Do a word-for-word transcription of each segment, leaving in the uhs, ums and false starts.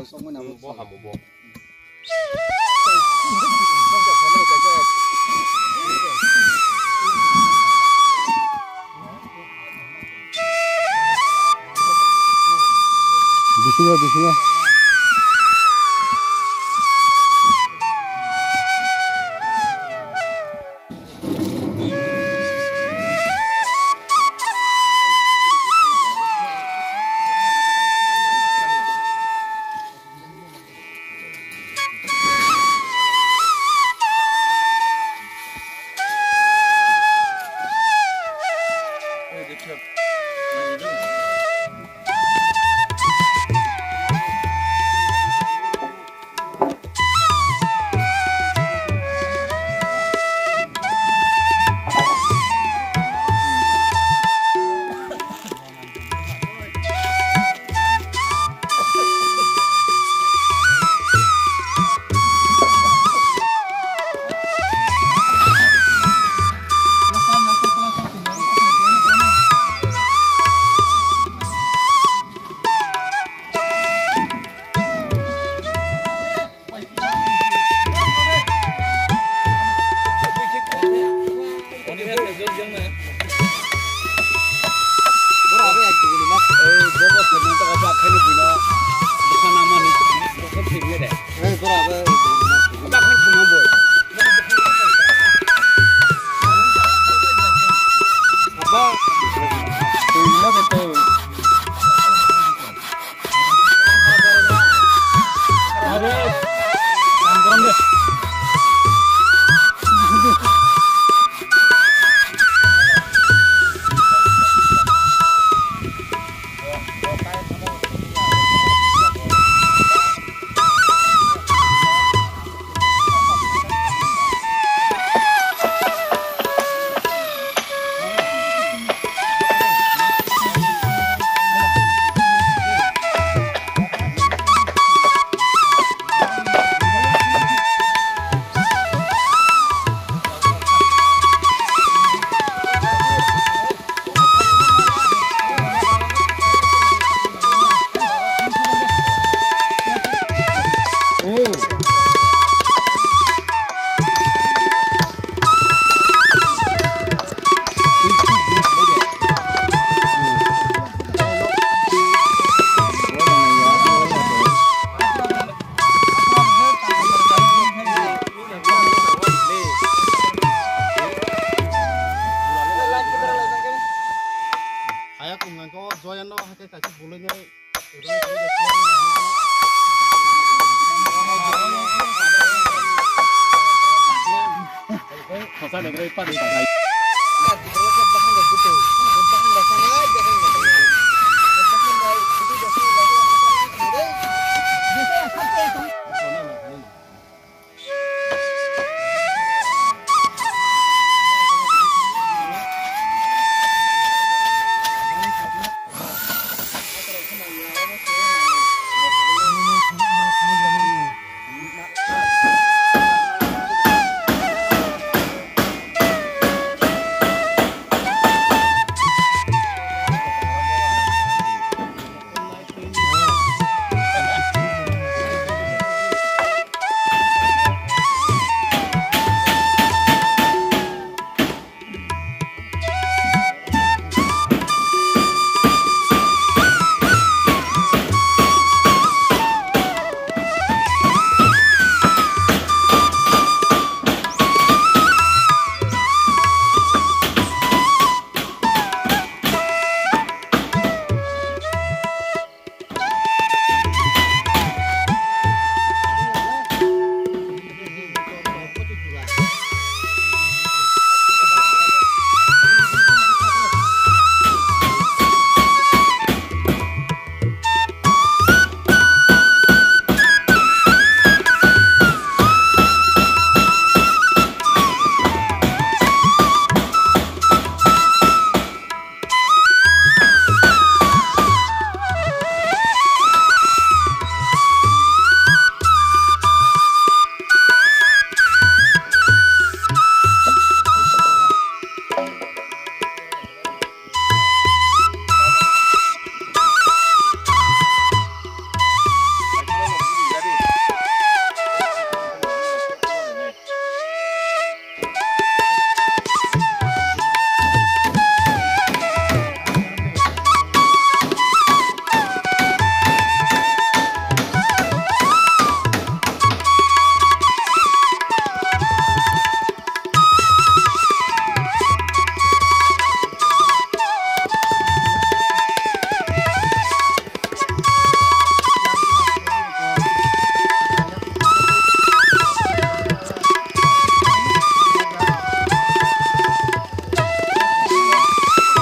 Bo habo bo. Bisingo, bisingo. Aya kung nang ko joyan no hake kaisa bulai nai.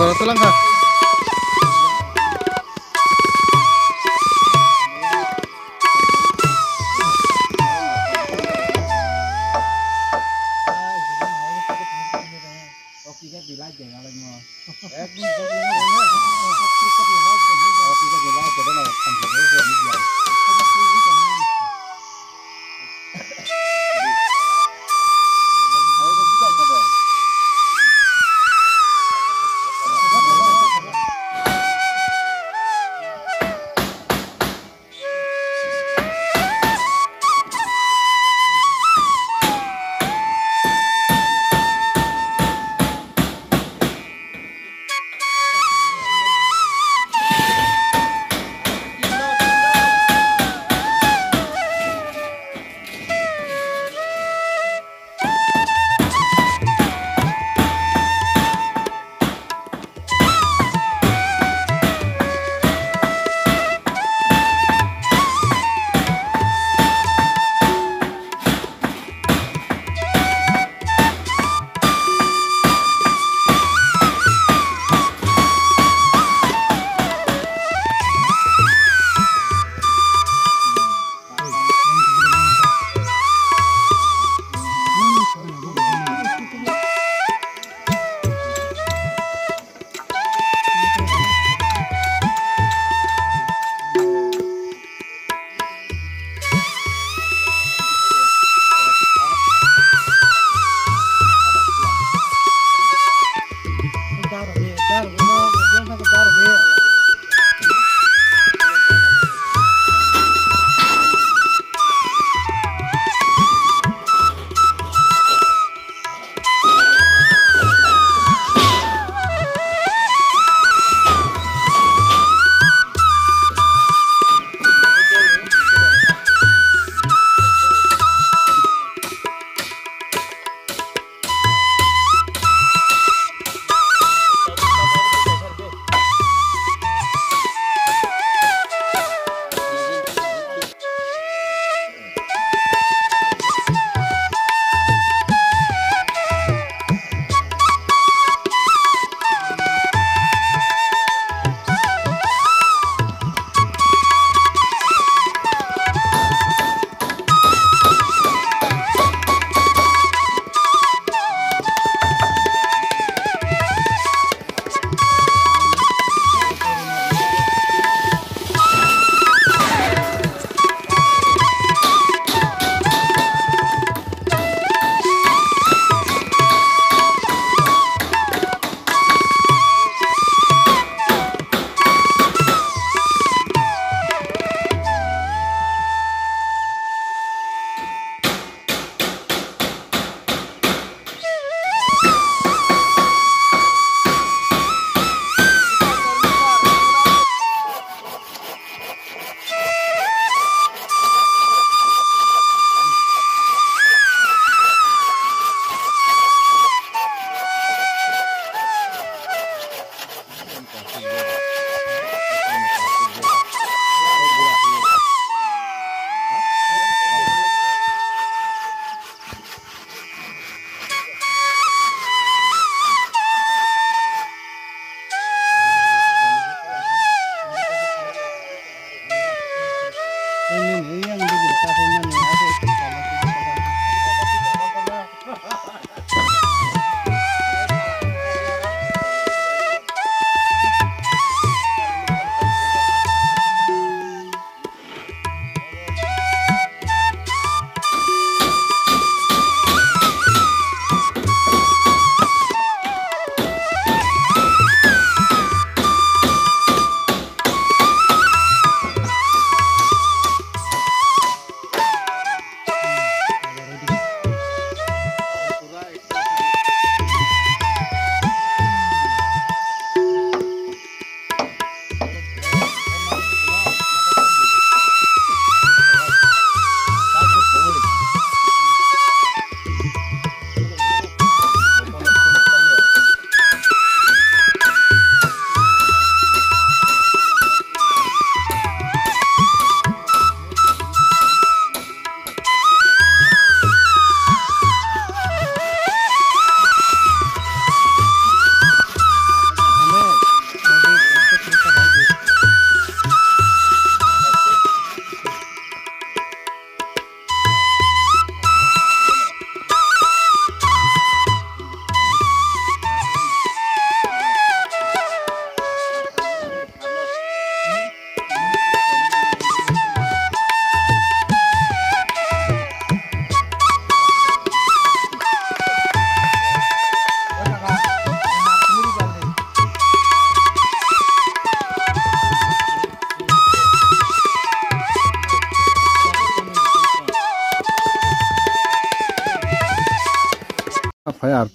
Oro twlang kha.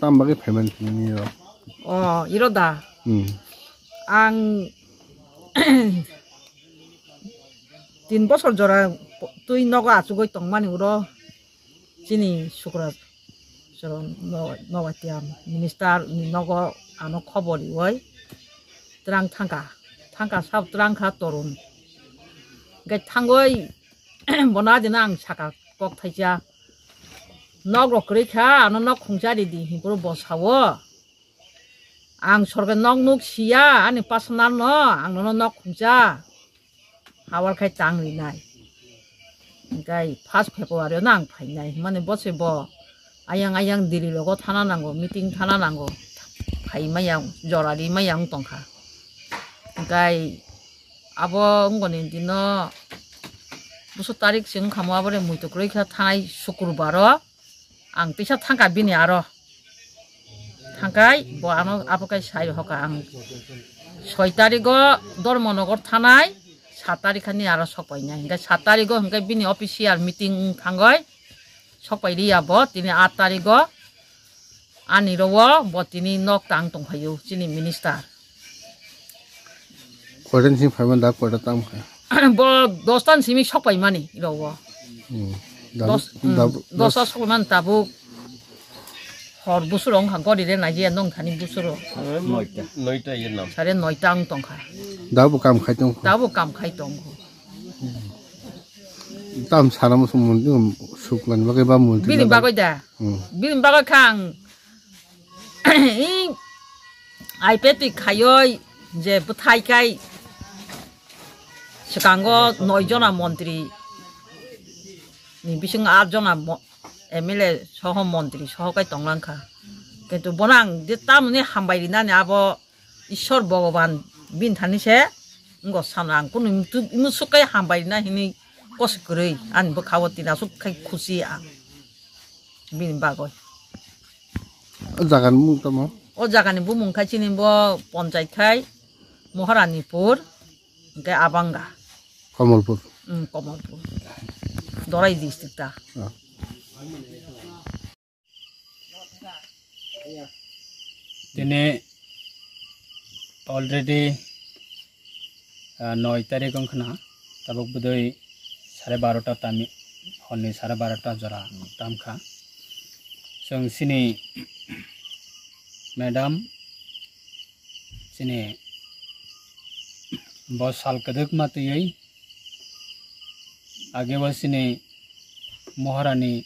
Ang bagwi phaimani nini rok. O, iro da. Hmm. Ang tin bosor jora twi nogo achugwi tongmani uro chini Sukra Charan no-, Nogotia minister ni nogo ano khobor riwi twrang thangkha, thangkha sab twrang kha torun. Gai thangwi bono adino ang saka kok thaisa. Nok rok kwrwi kha, ano nok khungsa ridi, himphuru bo sao. Ang sorkar nok nuk siya, ani personal no, ang nono nok khungsa. Hawal khai tang rinai. Hingkai first February no ang phainai. Mane bo se bo ayang ayang Delhi logo thana nango, meeting thana nango. Phai maya, jora ri maya wng tongkha. Hingkai abo wngoni dino busu tarik se wngkha mo, abore muitu kwrwi kha thanai Sukrubar o. Ang tisa thangkha bini aro. Thangkai bo ano abo kai sai hoka ang. Soi tarigo Dharmanagar thanai, sat tarikh ani aro sokpainai. Hingke sat tarigo hingke bini official meeting wng thangoi sokpai riya bo. Tini at tarigo ani rowo bo tini nok tang tongphaio chini minister. Koita ni simi phaimani da, koita tamo khe? Bo dos ta ni simi sokpaimani rogo. Hmm. Dabuk, dos, hmm, dabuk, dos ta sokpaimani tabuk. Hor busuro wngkha gori re naji ya nong thani busuro. Noita. Noita ye nam. Sare noita wng tongkha. Dabuk kam khai tongkha. Dabuk kam khai tongkha. Tam sana musu mundi suklan bagwi ba mundi. Bini bagwi da. Hmm. Bini bagwi kha ang I P F T khaioi je bwthai kai swkango noi jona montri ni bisingo at jona mo-, M L A soho montri soho kai tonglang kha. Kintu bono ang je tamoni hambai rinani abo Ishwar Bhogoban bini thani se wngkha sana ang kunu imu suk kai hambai rina hini kosok kwrwi ani bwkha o tini aswk khai khusi ang bini bagwi. O jaga ni mung tamo? O jaga ni bumung khai chini bo ponchai khai Moharanipur hingke Abanga. Kamalpur. Hmm, Kamalpur. Dorai district ta. Ah. Tini already, ah, noi tarik wngkhana, tabuk bwdwi sare barota tami, horni sare barota jora tamkha. Chwng chini madam, chini bo sal kwdwkma twiwi, Age bo chini Moharani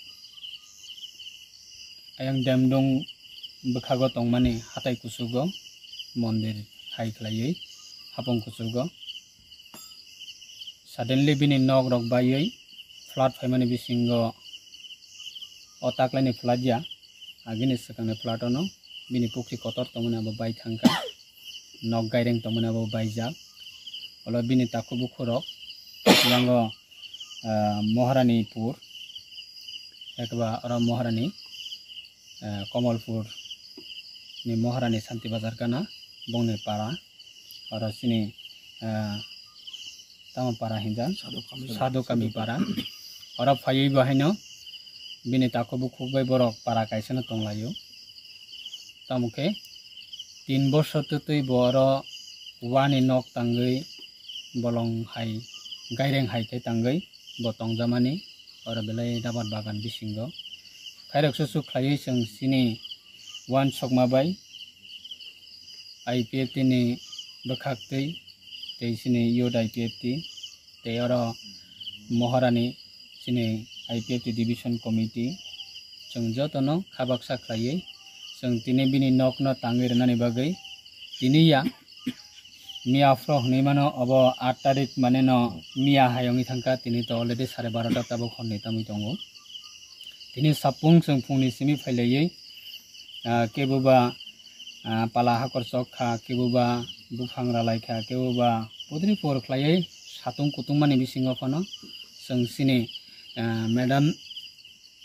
ayang Demdung bwkhago tongmani hatai kuchugo mondir hai khlaiwi hapung kuchugo. Suddenly bini nok rok baiwi flood phaimani bisingo o taklaini flood ya. Agini swkangni flat ono bini pukri kotor tongmani abo bai thangkha, nok gaireng tongmani abo baijak. Olo bini takhuk bukhurok yango, ah, Moharani pur, ekba oro Moharani, ah, Komolpur ni Moharani Santi Bazar gana bongni para. Oro chini, ah, tamo para hinjak? Sadhu Kami. Sadhu Kami para. Oro phaiwi bo haino bini takhuk bukhuk bai borok para kaisa no tonglaio. Tamo khe tin bosor twtwi bo oro wani nok tangwi bolong hai gaireng hai khe tangwi bo tongjamani oro belai rabar bagan bisingo. Khairok susu khlaiwi chwng chini uansukma bai I P F T ni bwkhaktwi tei chini youth I P F T tei oro Moharani chini I P F T division committee chwng jotono kha baksa khlaiwi chwng tini bini nokno tangwi rwnani bagwi tini ya miya phro hwnwi mano obo aat tarik mane no miya hai wngwi thangkha tini to already sare barota tabuk horni tamwi tongo. Tini sapung chwng phungni simi phailaiwi, ah, kebo ba, ah, pala hakor chok kha, kebo ba buphang ralai kha, kebo ba pudri por khlaiwi satung kutung mani bisingo phano chwng chini, ah, madam,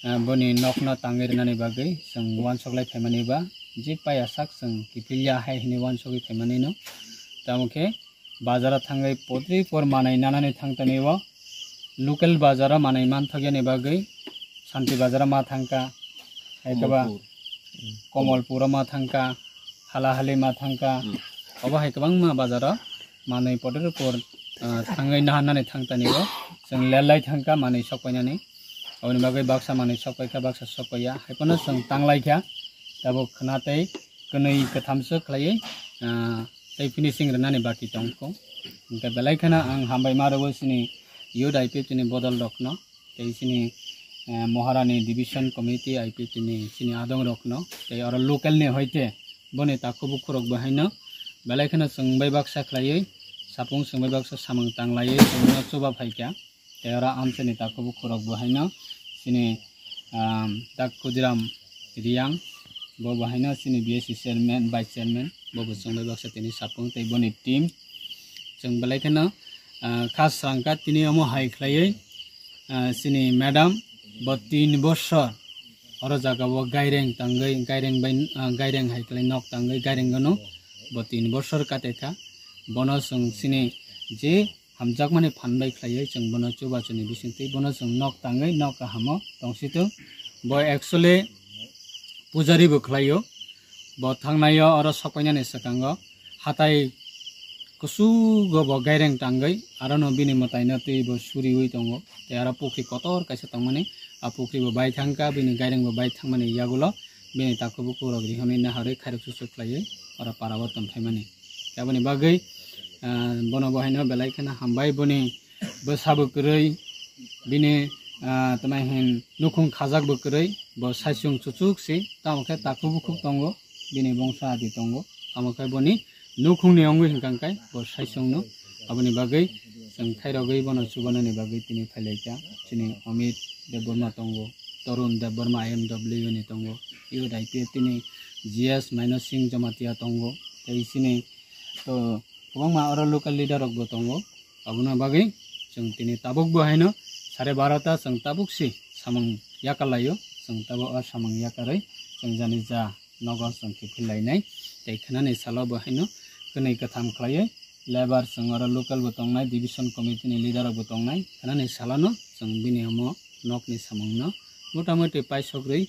ah, boni nokno tangwi rwnani bagwi chwng uansuk lai phaimani ba je paya sak chwng kiphilya hai hwnwi uansugwi phaimani no. Tamo khe bazaro thangwi putri por manwi nanani thangtani o local bazaro manwi manthokya ni bagwi Santi bazaro ma thangkha. Hai khe ba Komolpur. Komolpuro ma thangkha, Halahalima thangkha, obo hai kwbangma bazaro manwi potor por, ah, thangwi naharnani thangtanibo chwng lelai thangkha manwi sokpainani. Aboni bagwi baksa manwi sokpaikha, baksa sokpaiya, haiphano chwng tanglaikha. Tabuk khna tei kwnwi kwthamswk khlaiwi, ah, tei finishing rwnani baki tongkho. Hwnkhe belai kheno ang hambai ma rwo chini youth I P F T ni bodol rokno, tei chini, eh, Moharani Division Committee I P F T ni chini adong rokno, tei oro local ni hoite boni takhu bukhurok bo haino belai kheno chwng bai baksa khlaiwi, sapung chwng bai baksa samung tanglaiwi chwngno chuba phaikha. Tei oro amchaini takhu bukhurok bo haino chini, um, Dak Khudiram Riyang, bo bo haino chini B S C chairman, vice chairman, bo bo chwng bai baksa tini sapung tei boni team. Chwng belai kheno, ah, kha srangkha tini omo hai khlaiwi, ah, chini madam bo tin bosor oro jaga o gaireng tangwi, gaireng bai, ah, gaireng hai khlai nok tangwi gaireng gano bo tin bosor kate kha. Bono chwng chini je hamjakmani phan bai khlaiwi chwng bono chubachuni bisingtwi bono chwng nok tangwi nok kahamo tongsitung. Bo actually pujari bo khlaio. Bo thangnaio oro sokpainani swkango hatai kusugo bo gaireng tangwi arono bini mwtaino twi bo suriwi tongo. Tei aro pukhri kotor kaisa tongmani, a pukhri bo bai thangkha, bini gaireng bo bai thangmani yagulo bini takhu bukhurok rihorwi naharwi khairok susuk khlaiwi oro parao tongphaimani. Aboni bagwi, ah, bono bo haino belai kheno hambai, boni bwsa bo kwrwi, bini, ah, tamo hin nukhung khajak bo kwrwi, bo saichung chuchuk se, tamo khe takhu bukhuk tongo, bini bongsa adi tongo, tamo khe boni nukhungni wngwi hwnkha khe bo saichungno. Aboni bagwi chwng khairogwi bono chubanani bagwi tini phailaikha. Chini Amit Debbarma tongo, Tarun Debbarma I M W ni tongo, youth I P F T ni G S Maino Singh Jamatia tongo, tei chini to kwbangma oro local leader rok bo tongo. Aboni bagwi chwng tini tabuk bo haino sare barota chwng tabuk si samung yakar laio. Chwng tabuk o samung yakarwi chwng jani ja nogo chwng kiphil lainai. Tei khnani salo bo haino kwnwi kwtham khlaiwi lebar chwng oro local bo tongnai, division committee ni leader rok bo tongnai. Khnani salono chwng bini omo nokni samungno motamoti paisok rwi,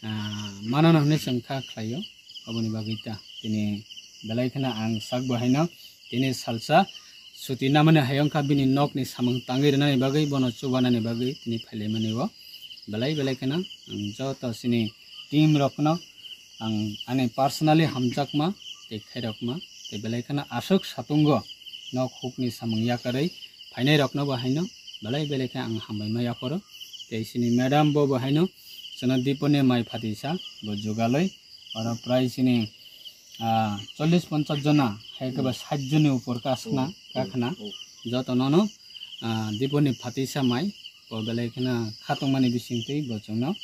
ah, manano hwnwi chwng kha khlaio. Aboni bagwi ta tini belai kheno ang sak bo haino tini salsa suti namani hayung kha bini nokni samung tangwi rwnani bagwi, bono chubanani bagwi tini phailaimani o. Belai belai kheno ang joto chini team rokno ang ani personally hamjakma tei khairokma tei belai kheno aswk satungo nok hukni samung yakarwi phainai rokno bo haino belai belai khe ang hambai ma yaphoro. Tei chini madam bo bo haino chwngno Diponi mai phatisa bo jugalwi oro prai chini, ah, chollish ponchash jona hai khe ba sait joni upor ka swkna ka khna joto nono, ah, Diponi phatisa mai bo belai kheno khatungmani bisingtwi bo chwngno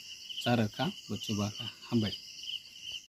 charwkha bo chubakha. Hambai.